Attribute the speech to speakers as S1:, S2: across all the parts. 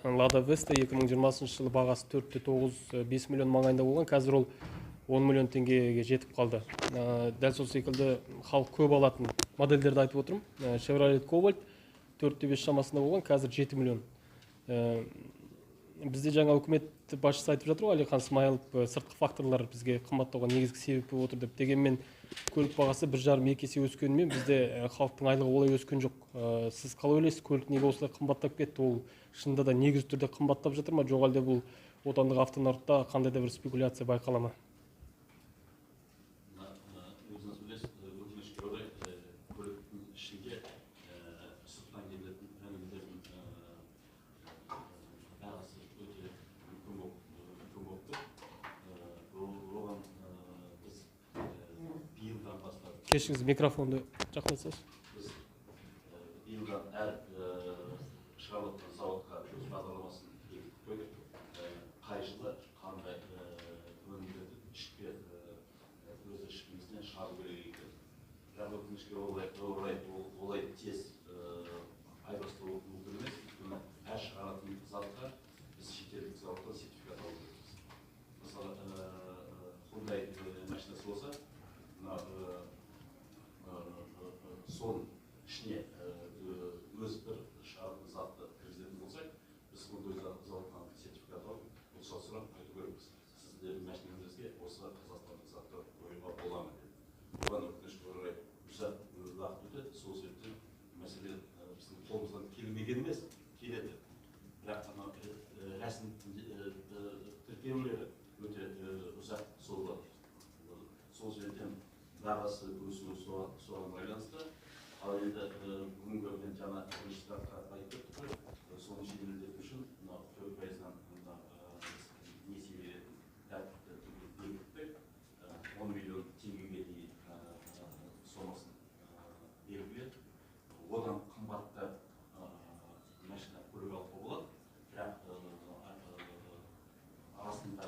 S1: Лада Веста 2020 жылы бағасы 4,9-5 миллион маңайында болған, қазір ол 10 миллион теңгеге жетіп қалды. Дәл сол секілді халық көп алатын модельдерді айтып отырмын. Chevrolet Cobalt 4,5 шамасында болған, қазір 7 миллион. Бізде жаңа үкімет басшысы айтып жатыр ғой, Әлихан Смайылов, сыртқы факторлар бізге қымбаттауға негізгі себеп болып отыр деп. Дегенмен көлік бағасы 1,5-2 есе өскенімен бізде халықтың айлығы олай өскен жоқ. Сіз қалай ойлайсыз, көлік неге осылай қымбаттап кетті? Ол шынында да негізді түрде қымбаттап жатыр ма, жоқ әлде бұл отандық автонарықта қандай да бір спекуляция байқала ма?
S2: Өзіңіз білесіз, өкінішке орай, көліктің ішінде сырттан келетін өнімдердің бағасы өте үлкен болып тұр. Оған біз биылдан бастап...
S1: Кешіріңіз, микрофонды жақындатсаңыз.
S2: Біз биылдан әр шығарылатын зауытқа өз бағдарламасын бекітіп қойдық. Қай жылы қандай өнімдерді ішкі өз ішімізден шығару керек екен. Бірақ өкінішке орай олай тез айырбастау мүмкін емес. Өйткені әр шығаратын затқа біз шетелдік зауыттан сертификат алу керекпіз. Мысалы, Hyundai машинасы болса, мына соның ішіне өз бір шығаратын затты кіргізетін болсақ, біз Hyundai зауытынан сертификат алып, рұқсат сұрап қайту керекпіз. Сіздердің машинаңызға осы қазақстандық затты қоюға бола ма деп. Оған өкінішке орай ұзақ уақыт өтеді. Сол себептен мәселе біздің қолымыздан келмеген емес, келеді. Бірақ анау рәсім тіркеулері өте ұзақ созылады. Сол себептен бағасы өсуі соған байланысты. Ал енді бүгінгі мен жаңа бірінші сұраққа айтып өттік қой, соны жеңілдету үшін мынау 4%-дан мына несие беретін тәртіпті бекіттік. 10 миллион теңгеге дейін сомасын белгіледік. Одан қымбатты машина көлік алуға болады, бірақ арасында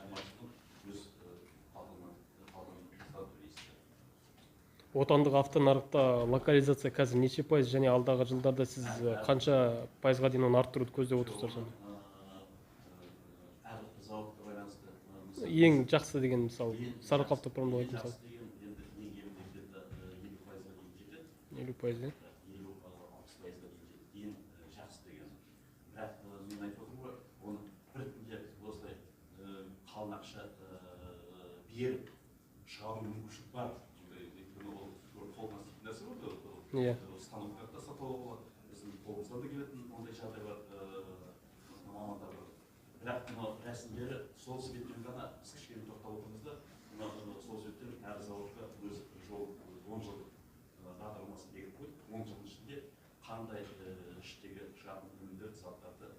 S2: айырмашылығын өз қалтаңыздан төлейсіздер.
S1: Отандық автонарықта локализация қазір неше пайыз және алдағы жылдарда сіз қанша пайызға дейін оны арттыруды көздеп отырсыздар сонда?
S2: Әр зауытқа байланысты.
S1: Ең жақсы деген мысалы, сарықалып автопромды
S2: мысалы.
S1: Мысалы.
S2: Деген енді ең кемінде где-то 50%-ға дейін жетеді.
S1: 50%, иә?
S2: 50-60%-ға дейін жетеді. Ең жақсы деген. Бірақ мен айтып отырмын ғой, оны біртіндеп осылай қалың ақша беріп шығару мүмкіншілік бар. Өйткені ол қолдан істейтін нәрсе ғой.
S1: Иә.
S2: Станоктарды да сатып алуға болады. Біздің қолымыздан да келетін ондай жағдай бар, мамандар бар. Бірақ мынау рәсімдері сол себептен ғана біз кішкене тоқтап отырмыз да, мынау сол себептен әр зауытқа өз жол 10 жылдық бағдарламасын бекітіп қойдық. 10 жылдың ішінде қандай іштегі шығатын өнімдер, заттарды